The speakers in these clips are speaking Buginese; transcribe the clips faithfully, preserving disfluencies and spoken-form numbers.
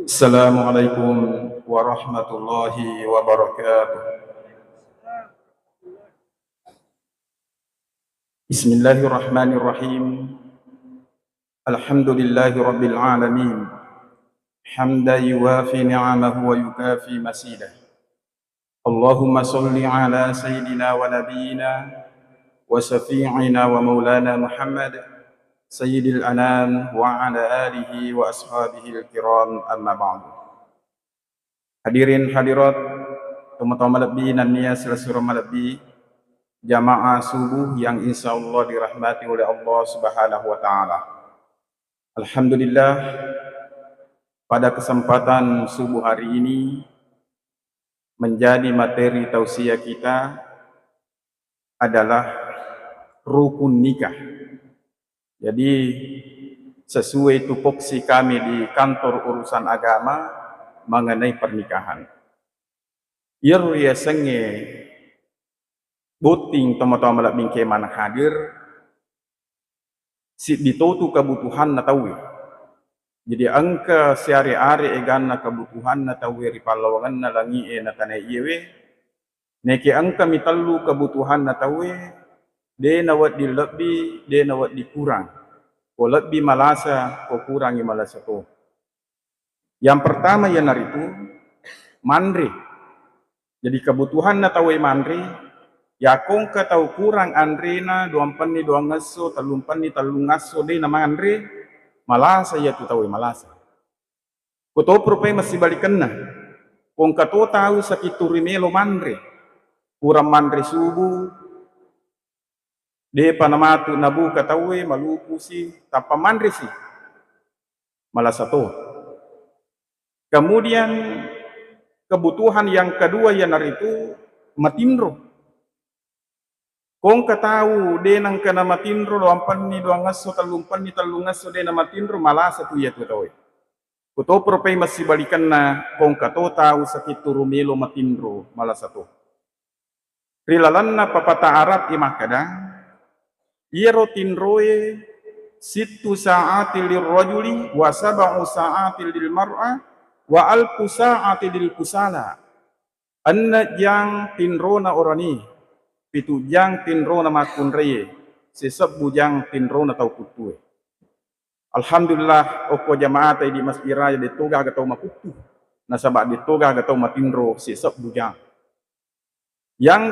Assalamualaikum warahmatullahi wabarakatuh. Bismillahirrahmanirrahim. Alhamdulillahi rabbil alamin. Hamdan yuwafi ni'amahu wa yukafi masidah. Allahumma salli ala sayyidina wa nabiyyina wa syafi'ina wa maulana Muhammad, sayyidil anam, wa ala alihi wa ashabihil kiram, amma ba'du. Hadirin hadirat, tomatoa malebbi nennia silessureng malebbi, jamaah subuh yang insyaallah dirahmati oleh Allah Subhanahu wa Ta'ala. Alhamdulillah, pada kesempatan subuh hari ini, menjadi materi tausiah kita adalah rukun nikah. Jadi, sesuai tupoksi kami di kantor urusan agama mengenai pernikahan. Iyaro riasengnge botting tomatoa malebbi engkae maneng hadir, siddi totu kebutuhanna tauwe. Jadi engka siare-are eganna kebutuhanna tauwe ri pallawangenna langi'e na tanae iyewe. Neke engkami tellu kebutuhanna tauwe, de nawedding lebbi, de nawedding kurang. Ko lebbi malasa, ko kurangi malasa to. Yang pertama iyanaritu manre. Jadi kebutuhanna tauwe manre, yakko engka tau kurang anrena, duampenni duangesso, tellumpenni tellungesso, de namanre, malasa iyatu tauwe malasa. Ko to rupai massibalikenna, ko engka to tau sakitturu melo manre, kurang manre subuh, depa namatu nabuka tauwe, malupusi, tappa manresi. Malasa to. Kemudian kebutuhan yang kedua iyanaritu matinro. Ko engka tau de nengka namatinro, duampenni duangesso, tellumpenni tellungesso de namatinro, malasa tu iyatu tauwe. Ko to rupai massibalikenna, ko engka to tau sakitturu melo matinro, malasa to. Ri lalenna papata Arab e makkeda, iyaro tinroe sittu sa'atil lirrajuli wa sab'u sa'atil lil mar'a wa alfu sa'atil lil kusala. Enne jang tinrona orani, pitu jang tinrona makkunraie, sisebbu jang tinrona tau kuttue. Alhamdulillah, okko jamaata idi Masjid Raya, detto gaga tau makuttu, nasaba detto gaga tau matinro sisebbu jang. Yang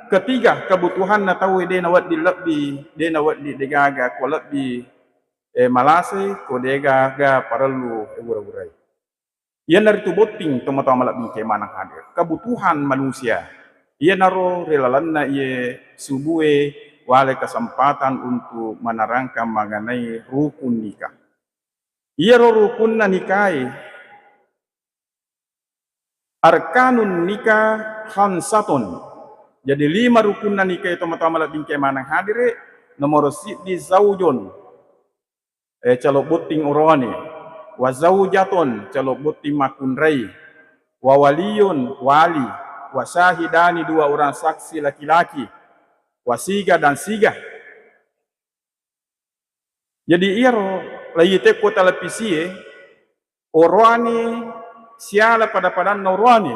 ketiga, kebutuhanna tauwe de nawedding lebbi, de nawedding degaga ko lebbi, eh, malasai, ko degaga parellu, eh, gura-gurai. Iyanaritu botting tomatoa malebbi engkae maneng hadir. Kebutuhan manusia. Iyanaro ri lalenna iye subue wale kesempatan untuk menerangkan mengenai rukun nikah. Iyaro rukunna nikae, arkanun nikah khamsatun. Jadi lima rukunna nikae tomatoa malebbi engkae maneng hadire, nomoro siddi zaujun, eh, calo botting oroane, wa zaujaton, calo botting makkunrai, wa waliyun, wali, wa syahidani, dua orang saksi laki-laki, wa siga dan siga. Jadi iyaro laitekko televisie, oroane siala pada-padanna oroane,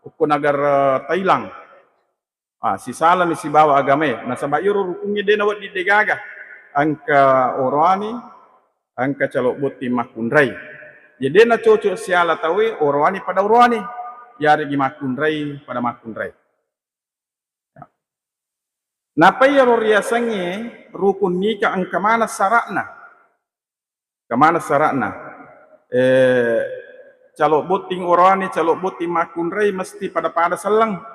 okko negara Thailand. Ah, sisalani sibawa agamae. Nasaba iyaro rukungnge de nawedding degaga. Engka oroane, engka calo botting makkunrai. Jadi de nacocok siala tauwe oroane pada oroane. Yaregi makkunrai pada makkunrai. Napa iyaro riasengnge rukun nikah engka maneng sara'na. Engka maneng sara'na. Eh, calo botting oroane, calo botting makkunrai mesti pada-pada selleng.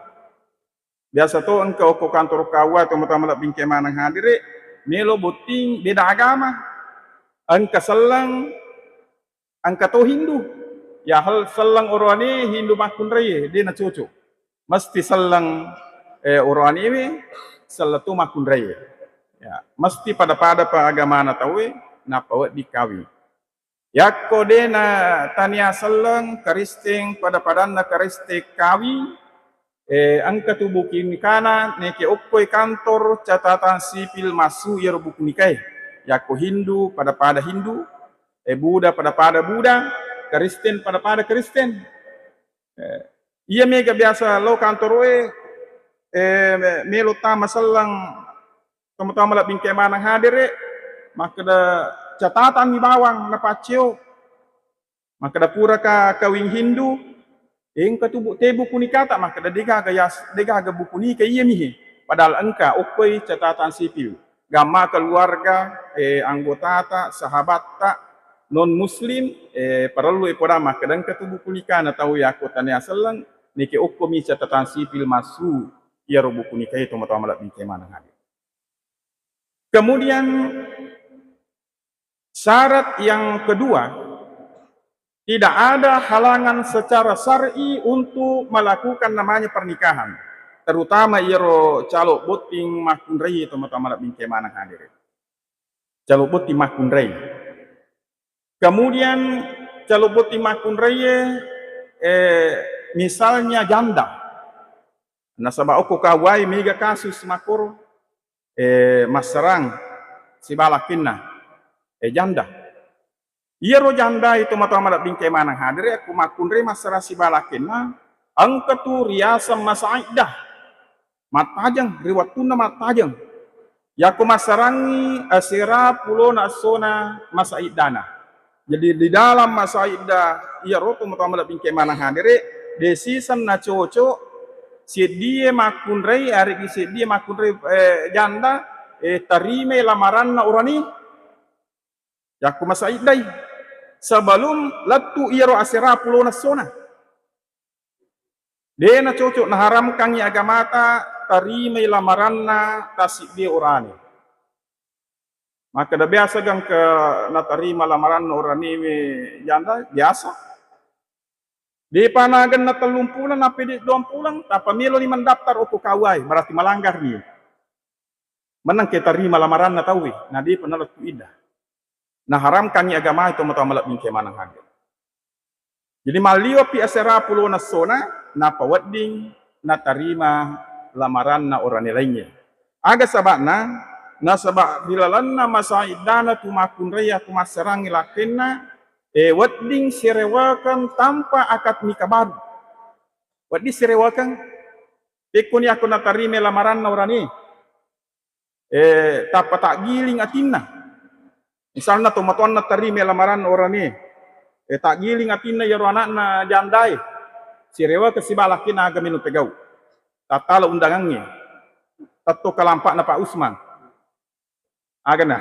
Biasa to engka okko kantor K U A tomatoa malebbi engkae maneng hadire, melo botting beda agama. Engka selleng, engka to Hindu. Ya hal selleng oroane Hindu makkunraie, de nacocok. Mesti selleng, eh, oroanewe, selleng to makkunraie. Ya, mesti pada-pada pa agamana tauwe, nappa wedding kawing. Yakko de na tania selleng, Karisteng, pada-padanna Karisteng kawing, eh, engka tu buku nikana, neke okkoi kantor catatan sipil massu iyaro buku nikae. Yakko Hindu, pada-pada Hindu, eh, Buddha, pada-pada Buddha, Kristen pada-pada Kristen. Eh, iya mega biasa lo kantoroe, eh, melo tama selleng tomatoa malebbi engkae maneng hadere, makkeda catatang mi bawang napacceo. Makkeda puraka kawing Hindu, engka tu bu-, te buku nikata, makkeda degaga yas-, degaga buku nika iya mihe. Padahal engka okkoi catatan sipil. Gamma keluarga, eh, anggotata, sahabatta, non muslim, eh, parellu e poda makkeda engka tu buku nikana tau yakko tania selleng, neke okkomi catatan sipil massu iyaro buku nikae tomatoa malebbi engkae maneng hadere. Kemudian syarat yang kedua, tidak ada halangan secara syar'i untuk melakukan namanya pernikahan, terutama iyaro calo botting makkunrai tomatoa malebbi engkae maneng hadere. Calo botting makkunrai. Kemudian calo botting makkunrai, eh, misalnya janda. Nasaba okko kawai mega kasus makkoro, eh, massarang siba lakkenna, eh, janda. Iyaro janda itu tomatoa malebbi engkae maneng hadere, akko makkunrai massarang siba lakkenna, engka tu riaseng masa iddah. Mattajeng, ri wettunna mattajeng. Yakko massarangngi asera pulona essona masa iddana. Jadi di dalam masa iddah iyaro tomatoa malebbi engkae maneng hadere, de siseng nacoco seddie makkunrai, aregi seddie makkunrai, eh, janda, eh, tarimai lamaranna orane. Yakko masa iddai, sebelum lettu iyaro asera pulona essona. De nacoco, naharamkangngi agamata tarimai lamaranna tasiddie orane. Makkeda biasa gangka natarima lamaranna oranewe janda, biasa. Depa nagenna tellung pulang, nappa de duang pulang, tappa meloni mendaftar okko kawai, berarti melanggar ni. Menang ke tarima lamaranna tauwe, na depa nalettu iddah. Naharamkangngi agamai tomatoa malebbi engkae maneng hadere. Jadi malliwepi asera pulona essona, nappa wedding natarima lamaranna orane laingnge. Aga saba'na? Nasaba ri lalenna masa iddana tu makkunrai yakko massarangngi lakkenna, eh, wedding sirewakeng tanpa akad nikah baru. Wedding sirewakeng. Pekkoni yakko natarimai lamaranna orane, eh, tappa taggiling atinna. Misalna tomatoanna tarimai lamaranna orane, eh, taggiling atinna iyaro anakna jandae, sirewakeng siba lakkenna aga melo pegau. Tattala undangangnge. Tetto kalampa'na Pak Usman. Agana.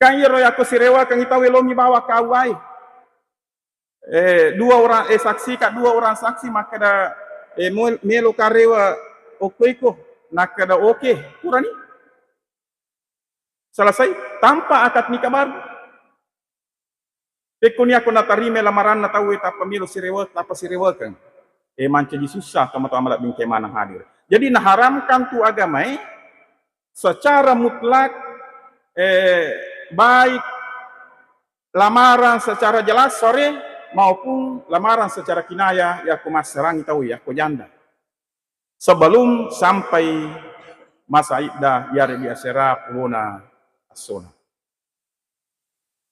Kan iyaro yakko sirewakeng tau elongi bawa kawai. Eh, dua orang, eh, saksikan dua orang saksi makkeda, eh, mo-, melo karewe okko iko, nakkeda oke, purani. Selesai, tanpa akad nikah baru. Pekkoni yakko natarimai lamaranna tauwe tappa melo sirewe-, tappa sirewakeng. Eh, mancaji sussa tomatoa malebbi engkae maneng hadere. Jadi naharamkan tu agamae secara mutlak, eh, baik lamaran secara jelas sore maupun lamaran secara kinaya yakko massarangngi tau yakko janda. Sebelum sampai masa iddah yaregi asera pulona essona.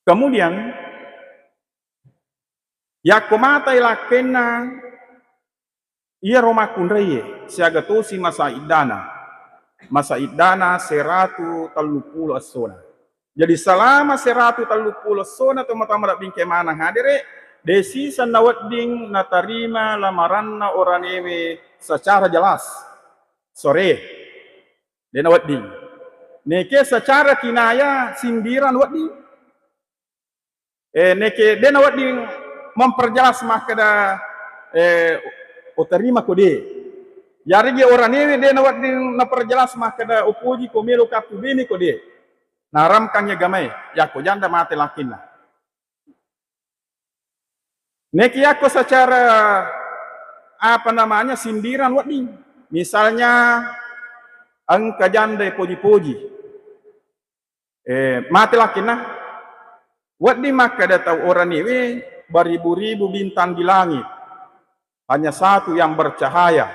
Kemudian yakko matai lakkenna iyaro makkunraie siaga tosi masa iddana. Masa iddana seratu telluppulo essona. Jadi selama seratu telluppulo essona tomatoa malebbi engkae maneng hadere, de siseng nawedding natarima lamaranna oranewe secara jelas. Sore. De nawedding. Neke secara kinaya sindiran wedding. Eh, neke de nawedding memperjelas makkeda, eh, otarima ko de. Yaregi oranewe de nawedding naperjelas makkeda opoji ko melo kappu bene ko de. Naharamkan agamae, yakko janda mate lakkenna. Neke yakko secara, apa namanya, sindiran wedding. Misalnya engka janda poji-poji. Eh, mate lakkenna. Wedding makkeda tau oranewe, beribu-ribu bintang di langit, hanya satu yang bercahaya.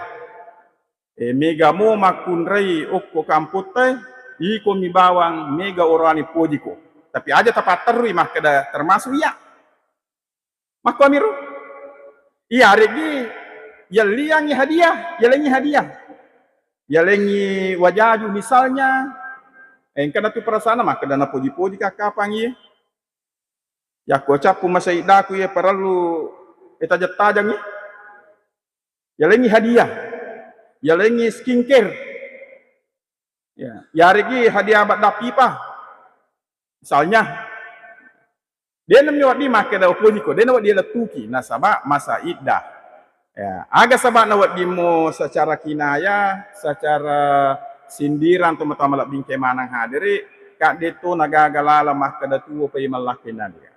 Eh, mega mo makkunrai okko kampotta, iko mi bawang mega orane pojiko. Tapi aja tapatterui makkeda termasuk iya. Makkuamiru? Iyareggi yelliangngi hadiah, yalengngi hadiah. Yalengngi wajaju misalnya, engka natu perasaanna makkeda napoji-poji kakkapang iye. Yakko cappu masa iddaku iye parellu itajeng-tajengngi. Yalengngi hadiah, yalengngi skincare. Ya, yareggi hadiah badda pipa. Misalnya, de' nami wedding makkeda upojiko, de' nawedding lettuki, nasaba masa iddah. Ya, aga saba'na weddingmo secara kinaya, secara sindiran tomatoa malebbi engkae maneng hadiri, kadde to nagaga laleng makkeda tuo pai mallakkenna dia.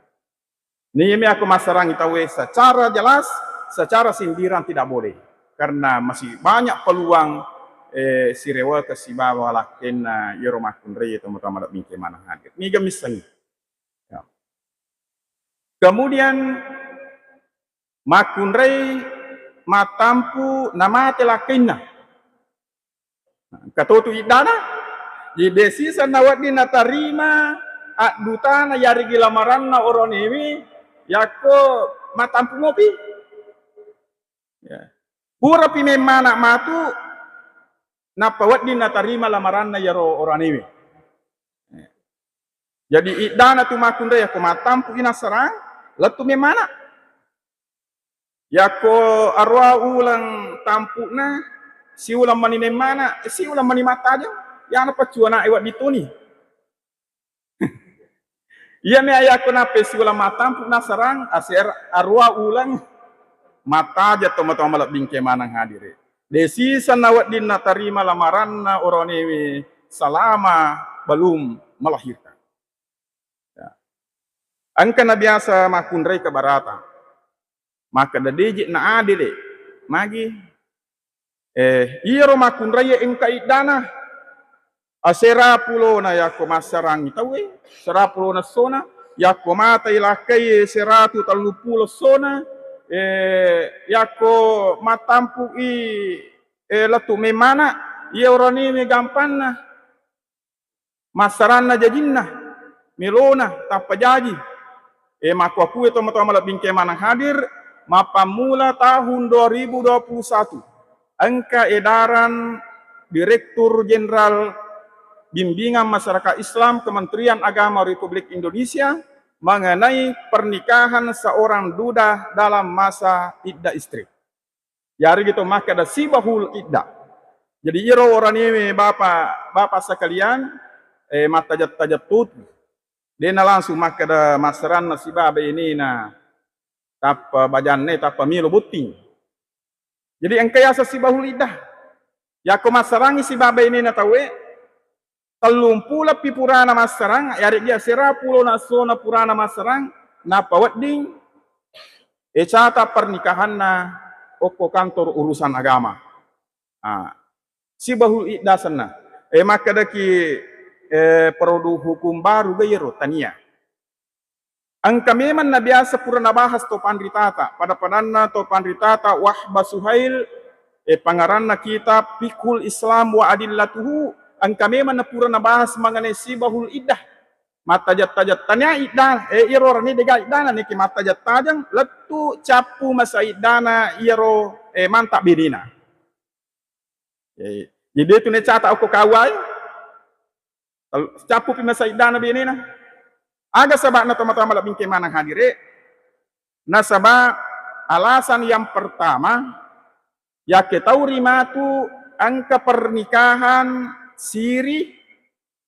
Niyami akko massarangi tauwe secara jelas, secara sindiran tidak boleh. Karena masih banyak peluang, eh, sirewakeng sibawa lakkenna iyaro makkunrai tomatoa malebbi engkae maneng hadir. Niga missengngi. Ya. Kemudian makkunrai mattampu namate lakkenna. Engka totu iddana. Jadi de' siseng nawedding natarima addutana yareggi lamaranna oroanewe yakko mattampu mopi. Ya. Purapi memmana matu, nappa wedding natarima lamaranna iyaro oroanewe. Ya. Jadi iddana tu makkunrai yakko mattampu i nassarang, lettu memmana. Yakko aruwa uleng tampu'na, siuleng mani nemmana, siuleng mani mattajeng, iyana paccu ana'e wedding toni. Iyami ayakko nappai siuleng mattampu nassarang, aser-, aruwa uleng mattajeng tomatoa malebbi engkae maneng hadiri. De' siseng nawedding natarima lamaranna oroanewe selama belum melahirkan. Ya. Engka nabiasa makkunrai kabarata. Makkeda de' je' na adele. Magi? Eh, iyaro makkunrai engka iddana. Asera pulona yakko massarangi tauwe, asera pulona essona, yakko matai lakkai seratu telluppulo essona, eh, yakko mattampu'i, eh, lettu memmana, iya oroanewe gampanna. Massaranna jajinna, melona, tappa jaji. E, makkuakue tomatoa malebbi engkae maneng hadir, mappammula tahun dua ribu dua puluh satu, engka edaran Direktur Jenderal Bimbingan Masyarakat Islam Kementerian Agama Republik Indonesia mengenai pernikahan seorang duda dalam masa iddah istri. Yareggi to makkeda sibahul iddah. Jadi iyaro oroanewe bapa, bapa sekalian, eh, mattajeng-tajeng totu. De' na langsung makkeda massaranna sibawa bainena, tappa bajanna, tappa melo botting. Jadi engka yaseng sibahul iddah. Yakko massarangi sibawa bainena tauwe, tellumpuleppi purana massarang, yareggi asera pulona essona purana massarang, nappa wedding, e, cata pernikahanna okko kantor urusan agama. Ah, sibahul iddah asenna. E, makkedaki, e, produk hukum baru ga iyaro, tania. Engka memang nabiasa pura nabahas to panritata, pada-padanna to panritata Wahbah Suhail, eh, pangaranna kitab Fiqhul Islam wa Adillatuhu, engka memang napura nabahas mengenai sibahul iddah. Mattajeng-tajeng tania iddah, eh, iyaro oroane dega iddana, niki mattajeng-tajeng lettu cappu masa iddana iyaro, eh, manta benena. Eh, jadi itu ne cata okko K U A e. Tel-, cappupi masa iddana benena. Aga saba'na tomatoa malebbi engkae maneng hadire? Nasaba alasan yang pertama, yakke tau rimatu engka pernikahan siri,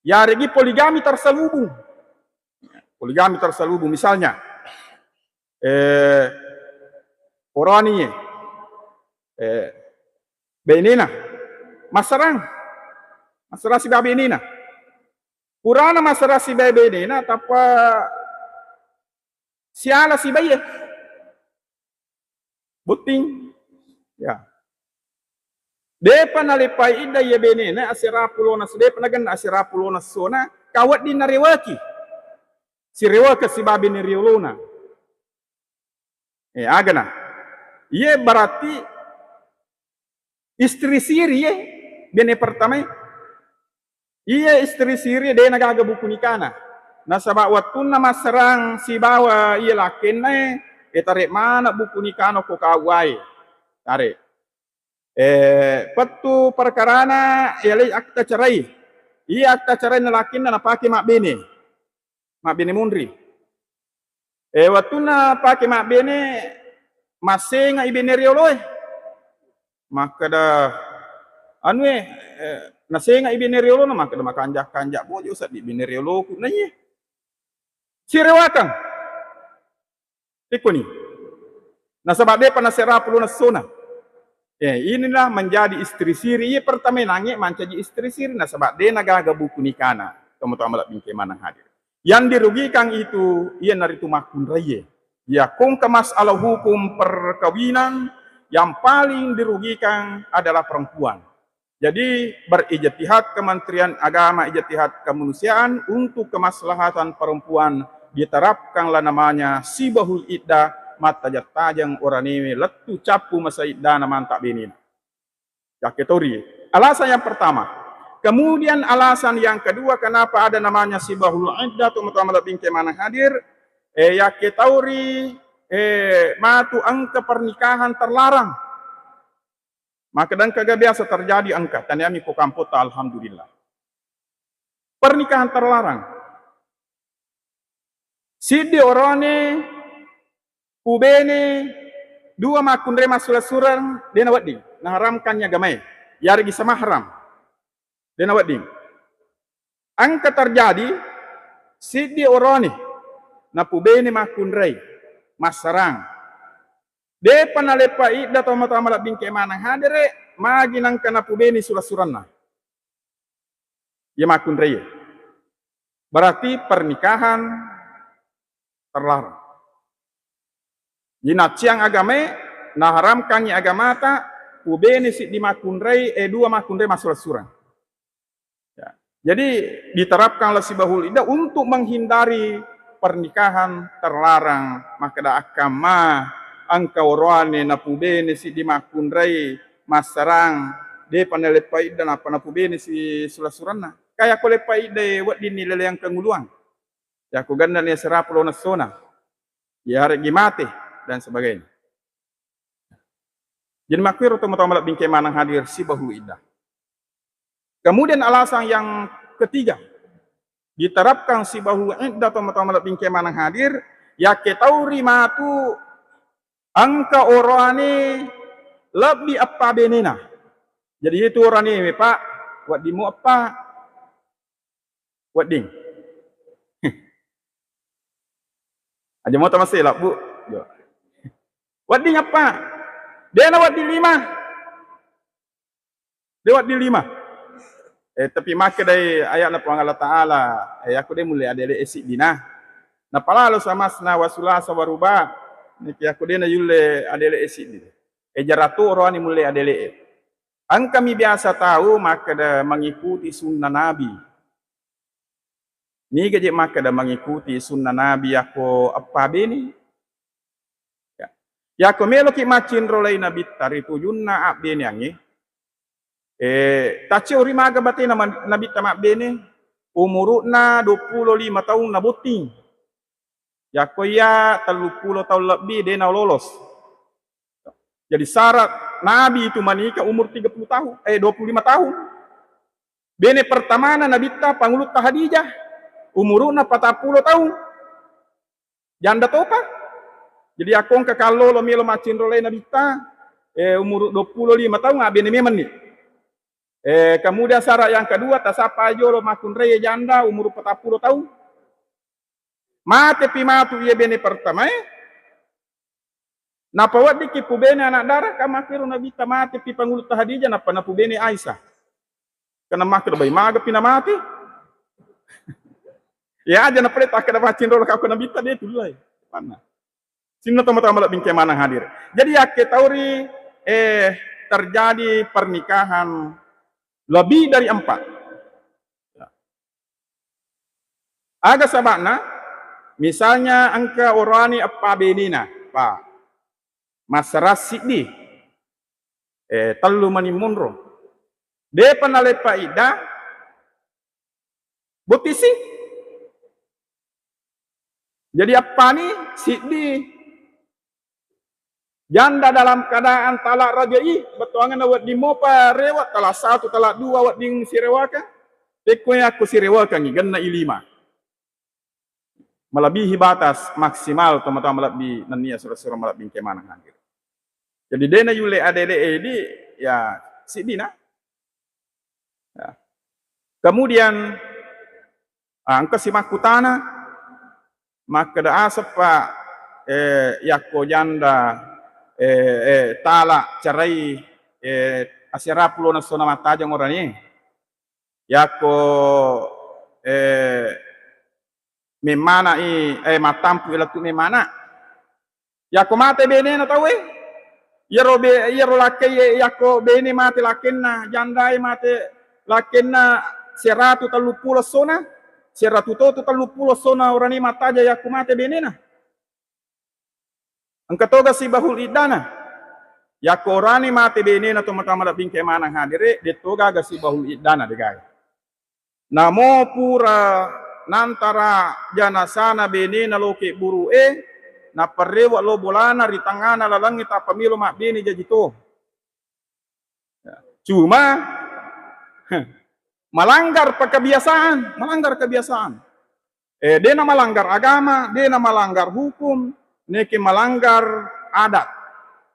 yareggi poligami terselubung. Poligami terselubung, misalnya, eh, oroane, eh, benena massarang, massarang sibawa benena. Purana massarang sibawa benena, tappa siala sibawa iye. Botting. Ya. Depa naleppai iddah iye benena asera pulona, depa nagenna asera pulona essona, ka wedding narewaki. Sirewakeng sibawa bene riolona. Eh, agana. Iye berarti istri siri iye, bene pertama e. Iye istri siri de nagaga buku nikana. Nasaba wettunna masserang sibawa iya lakkennae, e, tare maneng buku nikana ko K U A e. Tare. E, pettu perkarana, e, yalai akta cerai. Iya akta cerai na lakkenna napake mabbene. Mabbene munri. E, wettunna pake mabbene, massengai bene rioloe. Makkeda, anu e, e, nasengai bene riolona, makkeda, "Makanja-kanja bojo seddi bene rioloku na iye." Sirewakang. Ikkuni. Nasaba depa nasera pulo nessona. E, inilah menjadi istri siri. Iya pertama nange mancaji istri siri, nasaba de nagaga buku nikana. Tomatoa malebbi engka maneng hadir. Yang dirugikan itu, iyanaritu makkunraie. Iya kongka masalah hukum perkawinan, yang paling dirugikan adalah perempuan. Jadi, berijtihad Kementerian Agama, ijtihad kemanusiaan untuk kemaslahatan perempuan, diterapkanlah namanya sibahul iddah, mattajeng-tajeng oranewe lettu cappu masa iddana mantap benena. Yakke tori. Alasan yang pertama. Kemudian alasan yang kedua kenapa ada namanya sibahul iddah, tomatoa malebbi engka maneng hadir, e, yakke tauri, e, matu engka pernikahan terlarang. Makkeda engkaga biasa terjadi engka, taniami ko kampota, alhamdulillah. Pernikahan terlarang. Siddi orone pubene dua makkunrai massulang-sulang, de nawedding, naharamkangngi agamae. Yaregi sama haram. De nawedding. Engka terjadi, siddi orone napubene makkunrai, massarang. Depa naleppa iddah tomatoa malebbi engka maneng hadere, magi nengka napubene sulang-sulanna. Iya makkunrai. Berarti pernikahan terlarang. Jadi nacciang agamae, naharamkangngi agamata, pubene siddi makkunrai, e, dua makkunrai massulang-sulang. Ya. Jadi diterapkanlah sibahul iddah untuk menghindari pernikahan terlarang. Makkeda akkamma engka oroane napubene siddi makkunrai massarang, depa naleppa iddah nappa napubene si sulang-sulanna. Kaya ko leppa iddah weddinni leleang kenguluang. Yako gannani asera pulo nessona. Yaregi mate dan sebagainya. Jadi makkuiro tomatoa malebbi engka maneng hadir sibahul iddah. Kemudian alasan yang ketiga, diterapkan sibahul iddah tomatoa malebbi engka maneng hadir, yakke tauri matu engka oroane lebbi eppa benena. Jadi itu orane, Pak, weddingmu eppa. Wedding. Aja moto masih labbu. Yo. Wedding eppa? De nawedding lima. De wedding lima. Eh, tapi makkedai ayatna Puang Allah Ta'ala, eh, aku de mulle adele e siddina. Napalalo samasna wa sulasa wa ruba. Niki aku de na yulle adele e siddi. Eh, jaratu oroane mulle adele e. Engkami biasa tau makkeda mengikuti sunnah Nabi. Niga je makkeda mengikuti sunnah Nabi yako eppa bene? Ya. Yako meloki maccinrolai Nabitta ri tujunna abbeneangnge, eh, taccio ri maga batena ma-, Nabitta mabbene, umuru'na duappulo lima taung nabotting. Yakko iya telluppulo taung lebbi de nalolos. Jadi syarat Nabi itu menikah umur tiga puluh tahun, eh, dua puluh lima tahun. Bene pertamana Nabitta Pangulutta Khadijah, umuru'na patappulo taung. Janda topa. Jadi akko engka kallolo melo maccinrolai Nabitta, eh, umuru duappulo lima taung, ah, bene memenni. Eh, kemudian syarat yang kedua, tasappa jolo makkunrai janda umuru patappulo taung. Matepi matu iya bene pertamae, napaweddikki pubene anak dara, ka makkiro Nabitta matepi Pangulutta Khadijah, nappa napubene Aisyah. Karena makkiro bai magapi namate. Ya aja napale takkeda maccinrolo kako Nabitta de tullai. Panna. Sinna tomatoa malebbi engka maneng hadir. Jadi yakke tauri, eh, terjadi pernikahan lebih dari empat. Aga saba'na? Misalnya engka oroane eppa benena, Pak. Massarang siddi. Eh, tellu mani monro. Depa naleppa iddah, bottisi. Jadi appani siddi janda dalam keadaan talak raja'i, bettuangenna wedding mopa rewe', talak satu, talak dua wedding sirewakeng, pekko yakko sirewekengngi genna i lima. Melebihi batas maksimal tomatoa malebbi nennia sura-sura malebbi engka maneng hadir. Jadi de' na yulle adele' edi, ya, siddina. Ya. Kemudian, ah, engka si makkutana, makkeda, "Aseppa, eh, yakko janda, eh, eh, talak, cerai, eh, asera pulona essona mattajeng orani? Yakko, eh, memmana'i, eh, mattampu'i lettu memmana." Yakko mate benena tauwe, iyaro be-, iyaro lakkai, yakko bene mate lakkenna, jandae mate lakkenna, seratu telluppulo essona, seratu totu telluppulo essona orani mattajeng yakko mate benena. Engka toga sibahul iddana. Yakko orani mate benena tomatoa malebbi engka maneng hadere, de' toga aga sibahul iddana, de' gaga. Namo pura nantara janasana benena lo kebburu'e, nappa rewe' lo bolana ri tengngana lalengnge tappa melo mabbene jaji to. Ya. Cuma, malanggar pa kebiasaan, malanggar kebiasaan. Eh, de' na malanggar agama, de' na malanggar hukum, neke malanggar adat.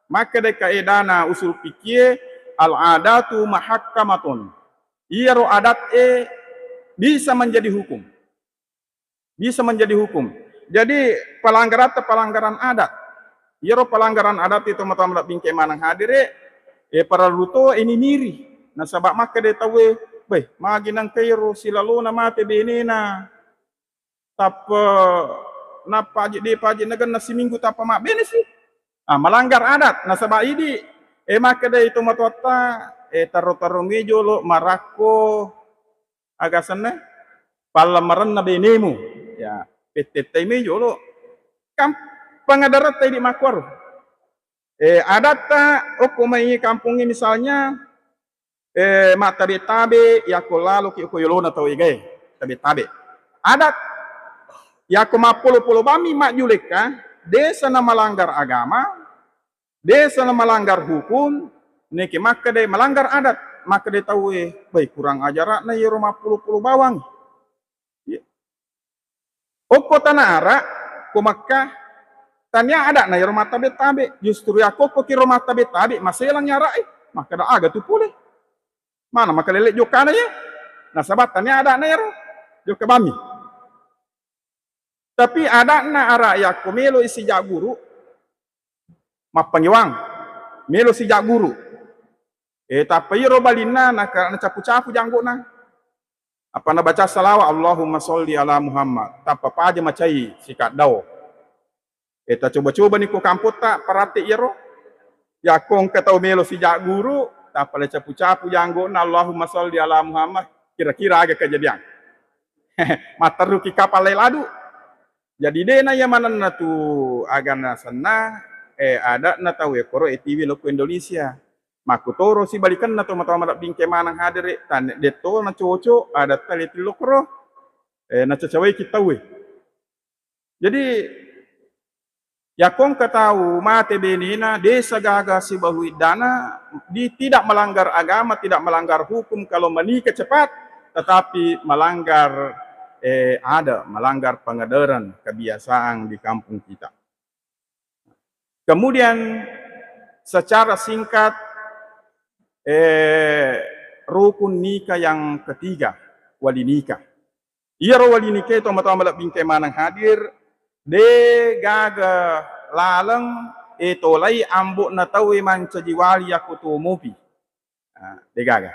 Makkeda kaedana usul fikih, al-adatu muhakkamatun. Iyaro adat e bisa menjadi hukum. Bisa menjadi hukum. Jadi, pelanggaratta pelanggaran adat. Iyaro pelanggaran adat itu tomatoa malebbi engka maneng hadere, eh, parellu to ini miri. Nasaba makkeda tauwe, "Beh, magi nengka iyaro silalona mate benena." Tappa nappa aje, de' pa aje nagenna siminggu tappa mabbene si. Ah, melanggar adat. Nasaba idi, eh, makkedai tomatoatta, eh, tarro-tarro mi jolo marakko aga asenna, pallamerenna benemu. Ya, pettettai mi jolo. Kam-, pangadaretta idi makkuaro. Eh, adatta okko mai kampongnge misalnya, eh, mattabe-tabe, yakko laloki okko yolona tau egae, tabe-tabe. Adat, yakko mappolo-polo bammi majjulekka, desa na malanggar agama, desa na malanggar hukum, neke makkeda malanggar adat, makkeda tauwe, "Bai, kurang ajara'na iyaro mappolo-polo bawang." Iya. Okko tana ara, ko Makkah, tania ada'na iyaro mattabe-tabe. Justru yakko okkoki ro mattabe-tabe, maselangngi ara'e. Makkeda aga tu pole. Mana makalele jokkana ye? Nasaba tania ada'na iyaro. Jokka bammi. Tapi ada'na ara yakko melo isi jagguru, mappangewang, melo sijagguru. Eh, tappa iyaro balinna naka-, nacapu-capu janggo'na. Apa nabaca salawat, "Allahumma sholli ala Muhammad." Tappa paja macai sikaddao. Eh, tacoba-cobani ko kampotta, parate iyaro. Yakko engka tau melo sijagguru, tappa le capu-capu janggo'na, "Allahumma sholli ala Muhammad." Kira-kira aga kejadian? Matteruki kapal lai ladu. Jadi, de' na iya manenna tu agana senna, eh, ada'na tau e koro etiwi lokko Indonesia. Makkutoro sibalikenna to matoa malebbi engka maneng hadere, tan-, de' to na cocok adatta letri lokro, eh, nacacawaiki tau e. Jadi, yakko engka tau mate benena, desa gaga sibahu iddana, di-, tidak melanggar agama, tidak melanggar hukum kalau menikah cepat, tetapi melanggar, eh, ada, melanggar pengajaran, kebiasaan di kampung kita. Kemudian, secara singkat, eh, rukun nikah yang ketiga, wali nikah. Iyaro wali nikah to matoa malebbi engka maneng hadir, de' gaga laleng, eh, tolai ambo'na tau e mancaji wali yakko tuo mopi. Ah, de' gaga.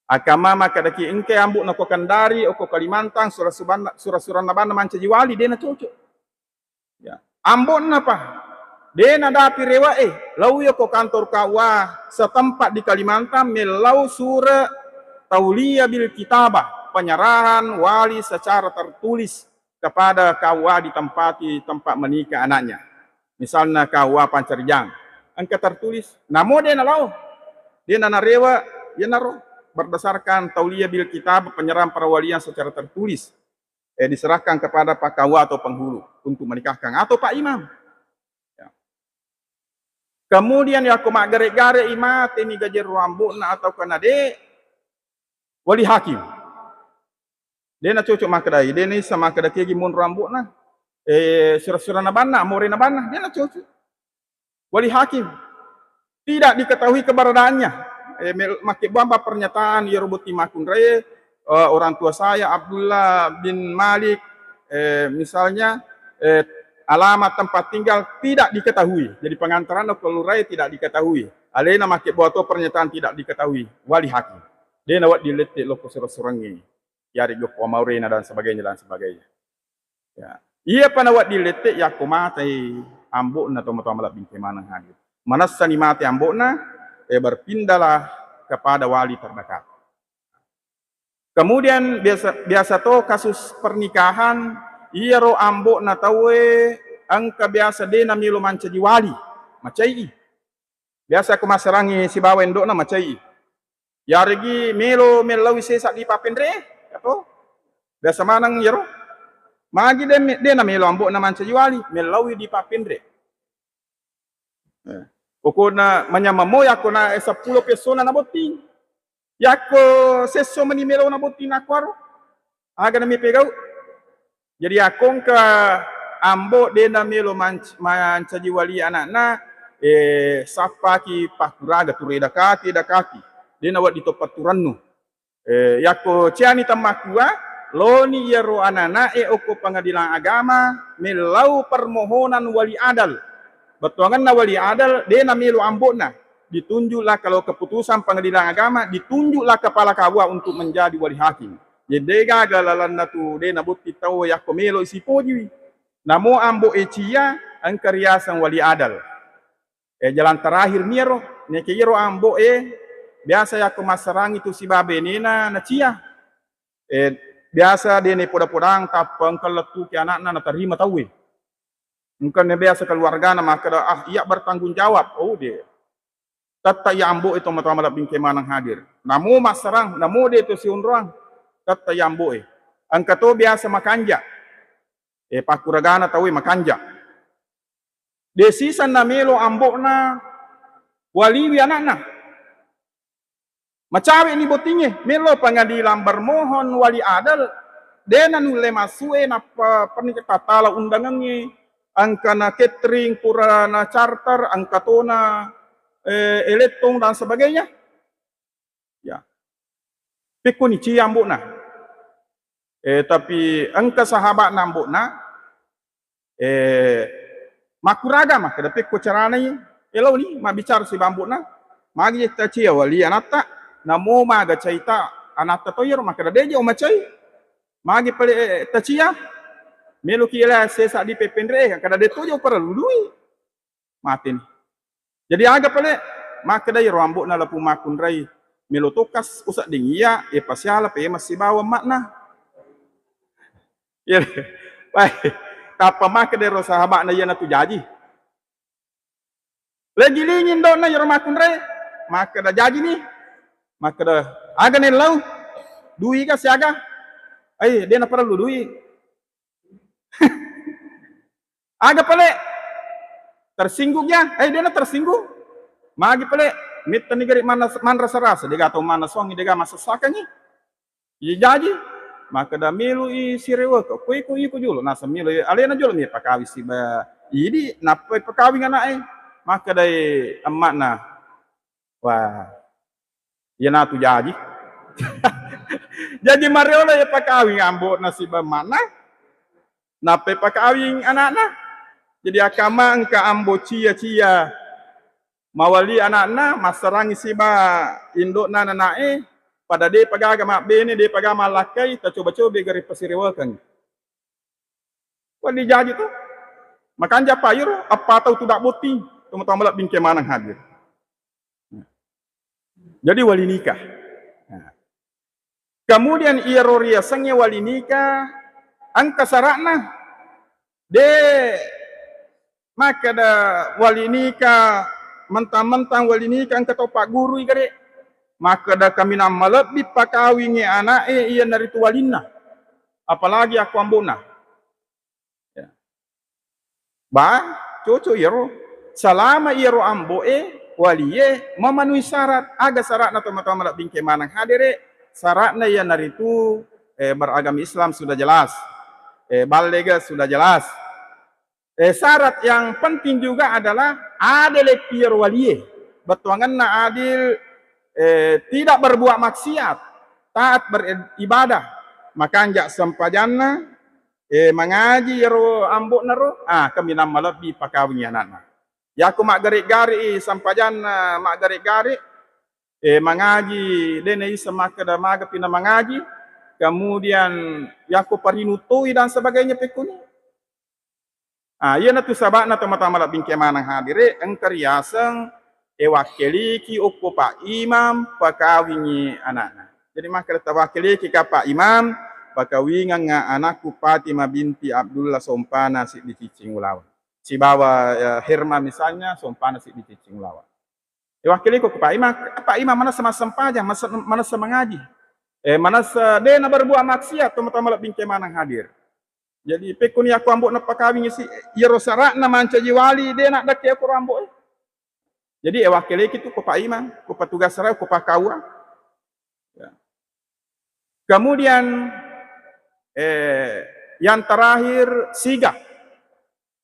Akkamma makkedaki engka ambo'na ko Kendari, okko Kalimantan, sura-subanna-, sura-suranna banna mancaji wali, de' na cocok. Ya. Ambo'na pa, de' nadapi rewe'e, laoi ko kantor K U A setempat di Kalimantan, mellau sure' taulia bil kitabah, penyerahan wali secara tertulis kepada K U A ditempati tempat menikah anaknya. Misalnya K U A Pancarijang, engka tertulis, namo de' nalao, de' nanarewe', iyanaro berdasarkan taulia bil kitabah, penyerahan perwalian secara tertulis. eh, diserahkan kepada Pak K U A atau penghulu untuk menikahkan atau Pak Imam. Ya. Kemudian yakko maggare-gare i, mateni gajero ambo'na atau kana de, wali hakim. De nacocok makkedai, de naisseng makkeda kegi monro ambo'na, eh, sura-surana banna, amorena banna, de nacocok. Wali hakim. Tidak diketahui keberadaannya. Eh, mel-, makkebbu ampa pernyataan iyaro botting makkunraie, eh, orang tua saya Abdullah bin Malik, eh, misalnya, eh, alamat tempat tinggal tidak diketahui. Jadi pengantaranna ko lurae tidak diketahui. Alena makkebbu atau pernyataan tidak diketahui. Wali hakim. De nawedding lette lokko sura-surangnge. Yari jokko amaurena dan sebagainya, dan sebagainya. Ya. Iyapa nawedding lette yakko matei ambo'na tomatoa malebbi engka maneng hadir. Manessani mate ambo'na, eh, berpindahlah kepada wali terdekat. Kemudian biasa, biasa to kasus pernikahan, iyaro ambo'na tauwe engka biasa de namelo mancaji wali, macai i. Biasa ko massarangi sibawa indo'na macai i. Yaregi melo mellaui sesa di pappenre, ato? Biasa maneng iyaro. Magi de, de namelo ambo'na mancaji wali, mellaui di pappenre. Eh. Pokokna manyameng mo yakko na, eh, seppulo pessona nabotting. Yakko sesso meni melo nabotting nakkuaro. Aga nami pegau? Jadi yakko engka ambo de namelo manc-, mancaji wali anakna, eh, sappaki pakkuraga tu redakati, dakati. De nawedding to patturannu. Eh, yakko ciani temmakkua, loni iyaro anana'e okko pengadilan agama, mellau permohonan wali adal. Bettuangenna wali adal, de namelo ambo'na. Ditunjuklah kalau keputusan pengadilan agama, ditunjuklah kepala K U A untuk menjadi wali hakim. Jadi de gaga lalenna tu de nabotting tau yakko melo sipojiwi. Namo ambo e cia, engka riaseng wali adal. Eh, jalan terakhir miro, neke iyaro ambo e, biasa yakko massarangi tu sibawa benena nacia. Eh, biasa de ne poda-podang, tappa engka lettuki anakna natarima tauwe. Engka ne biasa keluargana makkeda, "Ah, iya bertanggung jawab." Oh, de. Tetta iya ambo e tomatoa malebbi engka maneng hadir. Namo massarang, namo de to sionroang. Tetta iya ambo e. Engka to biasa makanja. Eh, pakkuragana tauwe makanja. De siseng namelo ambo'na waliwi anakna. Macawe'ni bottingnge, melo pengadilan bermohon wali adal, de nanulle massu'e nappa perni tattala undangengnge, engkana catering, purana charter, engka tona, eh, elektong dan sebagainya. Ya. Pekkoni cia ambo'na. Eh, tapi engka sahaba'na ambo'na, eh, makkuraga makkeda, pekko caranai, eh, laoni mabbicara sibawa ambo'na, magi tacia wali anatta, namo maga caita anatta toyero, makkeda, "Deje umacai, magi pale, eh, tacia, meloki ela sesa di peppenre, kada de tojo parellu dui." Mateni. Jadi aga pale? Makkeda iyaro ambo'na, "Lapu makkunrai, melo tokkas usedding iya, e pasiala pemeng sibawa emma'na." Iya. Wah, tappa makkeda iyaro sahaba'na, "Iyanatu jaji." Legilingi indo'na iyaro makkunrai, makkeda, "Jajini." Makkeda, "Aga nellau? Dui ga siaga?" "Ai, de naparellu dui." Aga pale? Tersinggung ya? Eh, dena tersinggung. Magi pale? Mittani gari manna-, manrasa-rasa, dega tau manna suangi, dega massassakangi. Iya jaji, makkeda meloi sireweke, ko iko, iko jolo, naseng meloi alena jolo mi pakawing siba idi, nappai pakawing ana'e. Makkedai emma'na, Wah, iyanatu jaji. Jaji mareolo iya pakawing ambo'na siba emma'na, nappai pakawing ana'na. Jadi akkama engka ambo cia-cia mawali ana'na, massarangi siba indo'na nana'e, pada de'pa gaga mabbene, de'pa gaga mallakkai, tacoba-coba gare pasirewakeng. Wedding jaji tu. Makanja pa iyaro eppa tau tudang botting, tomatoa malebbi engka maneng hadir. Jadi wali nikah. Nah. Kemudian iyaro riasengnge wali nikah, engka sara'na. De makkeda wali nikah, mentang-mentang wali nikah engka tau paggurui gare. Makkeda kaminang malebbi pakawingngi ana'e iyanaritu walinna. Apalagi akko ambo'na. Ya. Ba, cocok iyaro. Salama iyaro ambo'e, walie, memenuhi syarat. Aga syaratna, tomatoa malebbi engkae maneng hadere? Syaratna iyanaritu, eh, beragama Islam sudah jelas. Eh, ballega sudah jelas. Eh, syarat yang penting juga adalah adil pi iyaro walie. Bettuangenna adil, eh, tidak berbuat maksiat, taat beribadah, makanja sempajanna, eh, mangaji iyaro ambo'na ro, ah, kaminang malebbi pakawingi anakna. Yako maggare-gare i sempajanna, maggare-gare, eh, mangaji, de naisseng makkeda magapi na mangaji, kemudian yako parinutui dan sebagainya pekkuni. Ah, iyanatu saba'na, tomatoa malebbi engkae maneng hadere, engka riaseng, eh, wakkeliki okko Pak Imam pakawingi anakna. Jadi makkeda, tawakkeliki ka Pak Imam, pakawingengnga anakku Fatimah binti Abdullah, sompana siddi ciccing ulawa. Sibawa, eh, Herma misalnya, sompana siddi ciccing ulawa. Eh, wakkeliko ko Pak Imam, Pak Imam manessa massempajang, masa-, manessa mangaji. Eh, manessa de na berbuat maksiat, tomatoa malebbi engkae maneng hadir. Jadi, pekkuni yakko ambo'na pakawingi si, iyaro sara'na mancaji wali, de naddekke koro ambo'e. Jadi, eh, wakkeliki tu ko Pak Imam, ko petugas sara'e, ko pakkaua. Ya. Kemudian, eh, yang terakhir, siga.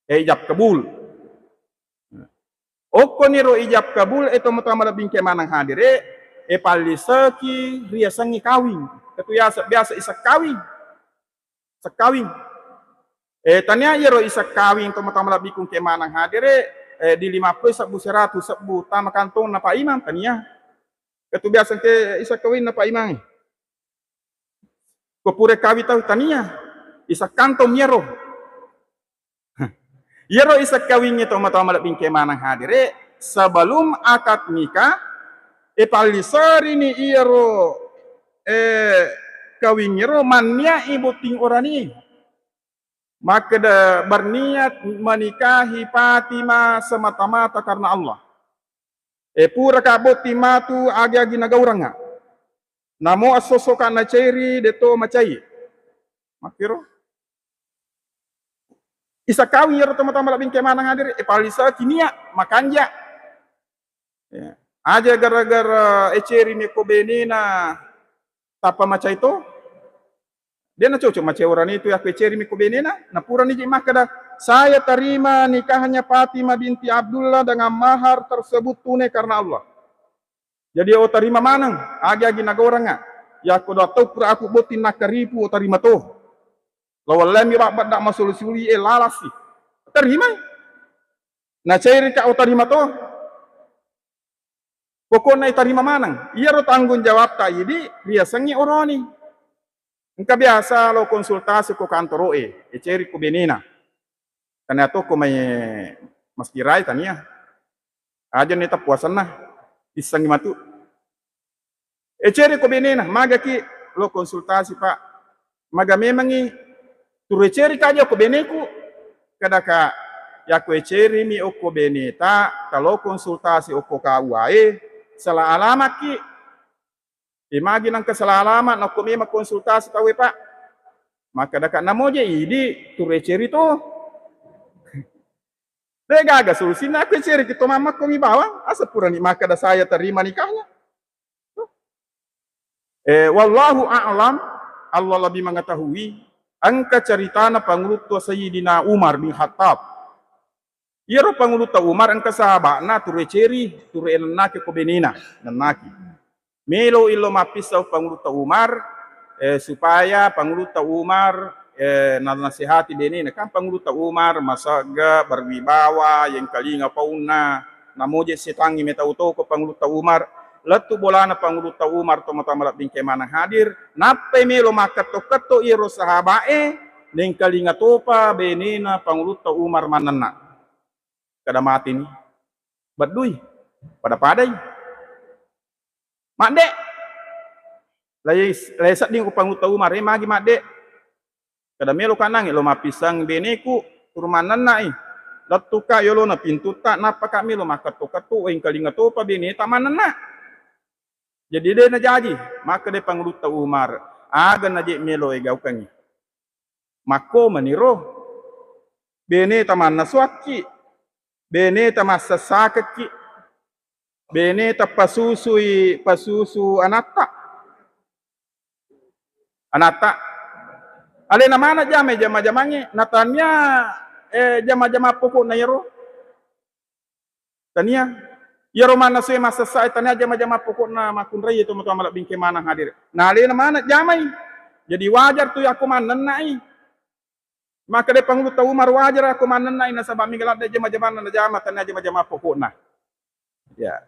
Eh, ijab kabul. Okkoniro ijab kabul, eh, tomatoa malebbi engkae maneng hadere, eh, palliseki riasengngi kawing. Ketu yase-, biasa iseng kawing. Iseng kawing. Eh, tania iyaro iseng kawing, tomatoa malebbiku engkae maneng hadere, eh, di lima puluh sebbu, seratu sebbu, tama kantongna Pak Imam, tania. Ketu biasa engkae iseng kawinna Pak Imam. Ko pura kawing tau tania, iseng kantong iyaro. Iyaro iseng kawingnge, tomatoa malebbi engkae maneng hadere, sebelum akad nikah, ipalliserini iyaro, eh, kawingngero mannia'i botting orani. Makkeda berniat menikahi Fatimah semata-mata karena Allah. Eh, puraka botting matu agi-agi nagaurengnga. Namo esso-essoka naceri, deto macai. Makkiro. Iseng kawing iyaro tomatoa malebbi engkae maneng hadere, eh, palliseki nia, makanja. Ya. Aja gara-gara ecerimi ko benena tappa macai to. De nacocok macai orani tu yakko ecerimi ko benena. Napurani ji makkeda, "Saya terima nikahnya Fatimah binti Abdullah dengan mahar tersebut tunai karena Allah." Jadi, oh, tarima maneng, agi-agi nagaurengnga. Yakko dua tau pura aku botting nakkaripu, oh, tarima to. Lawellami babbadda masuli-suli, eh, lalasi. Tarimai. Nacairika, oh, tarima to. Pokokna itarima maneng. Iyaro tanggung jawabta idi riasengngi oroni. Engka biasa lo konsultasi ko kantoro'e, eceri ko benena. Tania to ko mai maskirai tania. Aja ni tappuasanna. Issengngi matu. Eceri ko benena, magaki lo konsultasi, Pak. Maga memangngi turu eceri kaja ko beneku. Kadaka, yakko ecerimi okko beneta, kalo konsultasi okko K U A e, salah alamatki. Eh, magi nengka salah alamat, nakko memang konsultasi tauwe, Pak. Makkadaka, namoje idi, turu eceri to. De gaga solusinna, aku eceriki to mammakkomi bawang, asa purani makkada saya terima nikahnya. Eh, wallahu a'lam, Allah lebih mengetahui. Engka ceritana pangulutta Sayyidina Umar bin Khattab. Iyaro pangulutta Umar engka sahaba'na turu eceri, turu enennaki ko benena, nennaki. Melo illo mappissau pangulutta Umar, eh, supaya pangulutta Umar, eh, nanasehati benena. Kan pangulutta Umar masegga, berwibawa, yengkalinga paunna, namoje setangngi metau to ko pangulutta Umar. Lettu bolana pangulutta Umar, tomatoa malebbi engkae maneng hadir, nappai melo makketto-ketto iyaro sahaba'e, nengkalinga topa benena pangulutta Umar mannenna. Kada mateni. Beddui. Pada-padai. Madde. Lai, lai sedding upangutta Umar, eh, magi madde. Kada melo kanangi lo mappissang beneku, turu mannennai. Lettuka yolona pintutta, nappaka melo makketto-ketto, wengkalinga topa beneta mannenna. Jadi de najaji, makkeda pangulutta Umar, aga naje melo egaukangi. Makko meniro. Beneta mannasuakki, beneta massessakekki, beneta pasusui, pasusu anatta. Anatta. Alena mana jamai jama-jamangnge, natania, eh, jama-jama pokokna iyaro. Tania. Iyaro mannasue massessai tania jama-jama pokokna makkunrai tomatoa malebbi engka maneng hadir. Na alena mana jamai. Jadi wajar tu yakko mannennai. Makkeda Pangulu Tau Umar wajar yakko mannennai nasaba mega ladde jama-jamanna najama tania jama-jama pokokna. Ya.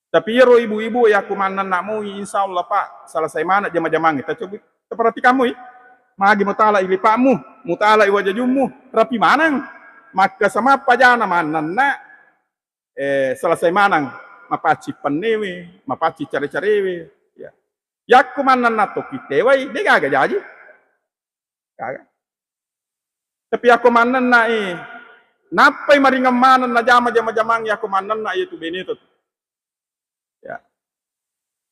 Tapi iyaro ibu-ibu yakko mannenna moi, insya Allah, Pak, selesai mana jama-jamangnge. Tacobi, taperhatikan moi. Magi mutala ilipakmu, mutala iwajajummu, rapi maneng. Makka sama pajana mannenna, eh, selesai maneng. Mapacci pennewe, mapacci care-carewe. Ya. Yakko mannenna tokki tewai, de gaga jaji. Gaga. Tapi yakko mannennai, nappai maringeng maneng najama jama-jamang yakko mannenna iyatu beneta tu. Ya.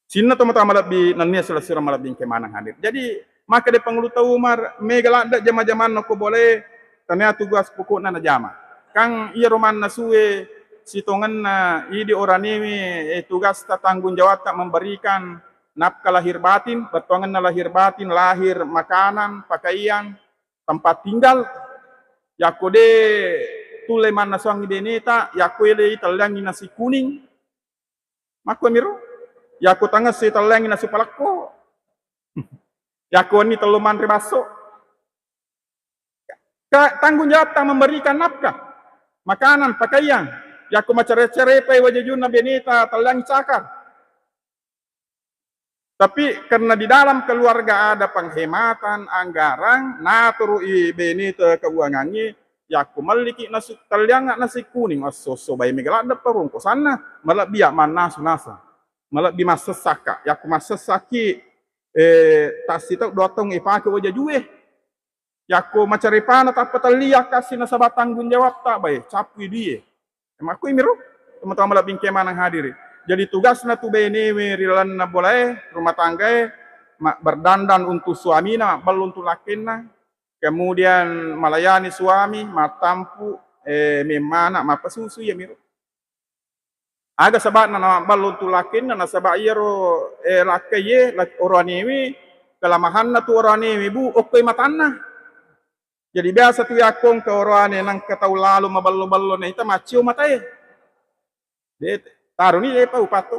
Sininna tomatoa malebbi nennia silessureng malebbi engka maneng hadir. Jadi, makkeda Pangulu Tau Umar, mega ladde jama-jamanna ko bolae, tania tugas pokokna najama. Kang iyaro mannasue sitongenna idi oranewe, eh, tugasta tanggung jawabta memberikan nafkah lahir batin, bettuangenna lahir batin, lahir, makanan, pakaian, tempat tinggal. Yakko de tulle mannasuangngi beneta, yakko elei telliangngi nasi kuning. Makkuamiro? Yakko tangessi telliangngi nasi palekko. Yakko wenni tellu manre basso. Ka-, tanggung jawabta memberikan nafkah, makanan, pakaian. Yakko macare-carepai wajajunna beneta telliangngi cakar. Tapi karena di dalam keluarga ada penghematan anggaran, naturu'i beneta keuangangnge, yakko melliki nasu-, telliangnga nasi kuning, esso-esso bae mega ladde parongkosanna, malebbi ya mannasu naseng, malebbi massessakka, yakko massessakki, eh, tassitau dua taung ipake wajajue. Yakko macarepana tappa telliang kassi nasaba tanggung jawabta, bae, cappui duie. Makkui miro, teman-teman malebbi engka maneng hadiri. Jadi tugasna tu benewe ri lalenna bolae, rumah tanggae, ma-, berdandan untuk suamina, mabbello untuk lakkenna, kemudian melayani suami, mattampu, eh, memmana, mappasusu, iya miro. Aga saba'na namabballo untu lakkenna, nasaba iyaro, eh, lakkaiye, lak-, oroanewe, kelemahanna tu oroanewe, Bu, okkoi matanna. Jadi biasa tu yakko engka oroane nangka tau lalo maballo-ballo naita maccio matae. De, taroni de pau patto.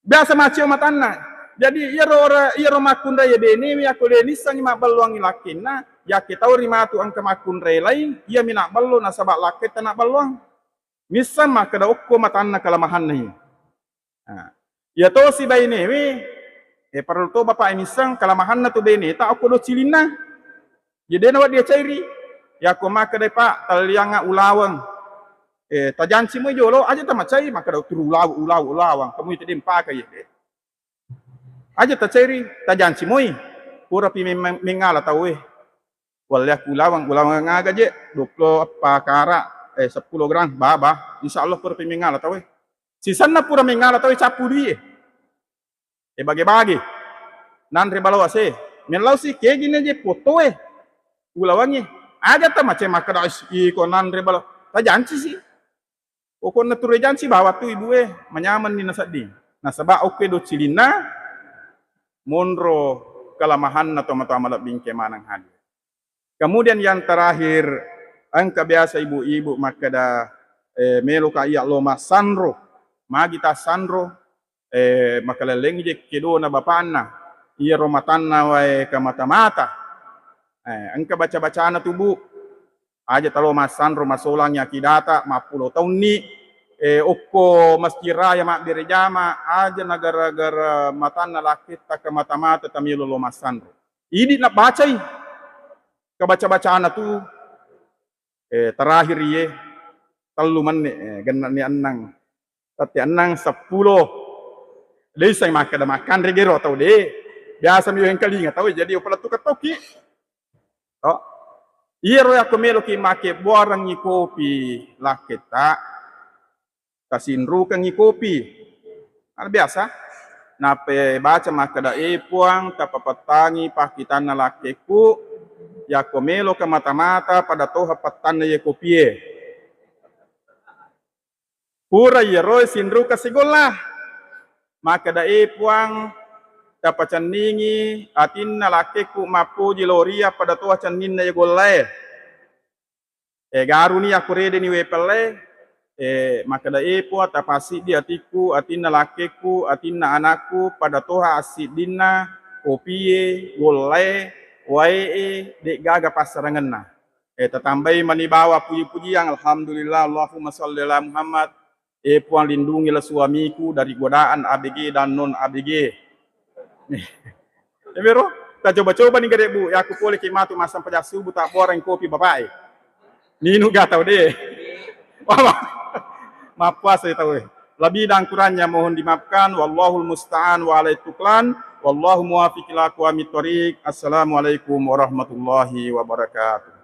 Biasa maccio matanna. Jadi iyaro ora-, iyaro makkunrai benewe yakko de nissengngi mabballoangngi lakkenna, yakke tau ri matu engka makkunrai laing, iyami nabballo nasaba lakketta nabballoang. Misseng makkeda okko matanna kalamahanna iye. Nah, iya tosi bainewe, eh, parellu to bapak misseng kalamahanna tu beneta okko do cilinna. Jadi dena wedding cairi. Yakko makkeda, "Pak, tallianga ulaweng." Eh, tajanci moi jolo, aja tamacai, makkeda turu ulaweng, ulaweng, ulaweng. Kamu itu dempaka iye. Aja tacairi, tajanci moi. Purapi mem-, mengngala tauwe. Walleakku ulaweng, ulaweng aga je, dua puluh eppa kara, eh, seppulo gram, baba. Insya Allah purapi mengngala tauwe. Sisenna pura mengngala tauwe cappu duie. Eh, bage-bage. Nanre balawa se. Mellau si kegine je fotoe. Ulawangi. Aja tamacai makkeda, "Is, iko nanre balawa." Tajanci si. Pokokna turu janci bawa tu ibue, manyamenni nasedding. Nasaba okkoe do cilinna, monro kalamahanna tomatoa malebbi engka maneng hadir. Kemudian yang terakhir, engka biasa ibu-ibu makkeda, eh, meloka iya lo massanro, magi tassanro, eh, makalellengngi je kedona bapanna, iyaro matanna wae kamata-mata. Eh, engka baca-bacana tu, Bu. Aja talo massanro masolangi akidata, mappulo taunni, eh, okko masjid raya mabbere jama, aja nagara-gara matanna lakketta kamata-mata tamelo lo massanro. Idi nabbacai kabaca-bacana tu, eh, terakhir iye, tellu menne, eh, gennani enneng. Tette enneng, seppulo. De issengngi makkeda makkanre gero tau de. Biasa mi wengkalinga tau, jadi upalettu kettoki. To. Iyaro yakko meloki makkebbuarengngi kopi lakketta, tasinrukengngi kopi. Kan biasa. Nappa baca makkeda, "E Puang, tapapettangi pakkitanna lakkekku, Yakko meloka mata-mata pada toha pattanna ye kopie. Pura iyaro sinruka sigolla. Makkeda, "E Puang, tapacenningi atinna lakkekku mappoji lao ria pada toha cenninna ye gollae." E, garuni yakko redeni wae pelle, e, makkeda, "E Puang, tapassiddi atikku, atinna lakkekku, atinna anakku, pada toha assiddinna kopie, gollae, wae'e, de'gaga passarangenna." E, tatambai mani bawa puji-pujiang, "Alhamdulillah, Allahumma shalli ala Muhammad." E Puang, lindungilah suamiku dari godaan A B G dan non A B G. Iyaro, tacoba-coba ni gare, Bu, yakko pole ki matu massempajang subuh, tabbuareng kopi bapak e. Ninu ga tau de. Wah, wah. Mappuasa tau e. Lebih dan kurangnya mohon dimaafkan. Wallahul musta'an wa alaihi tuklan. Wallahu muwaffiq ila aqwamit thoriq. Assalamualaikum warahmatullahi wabarakatuh.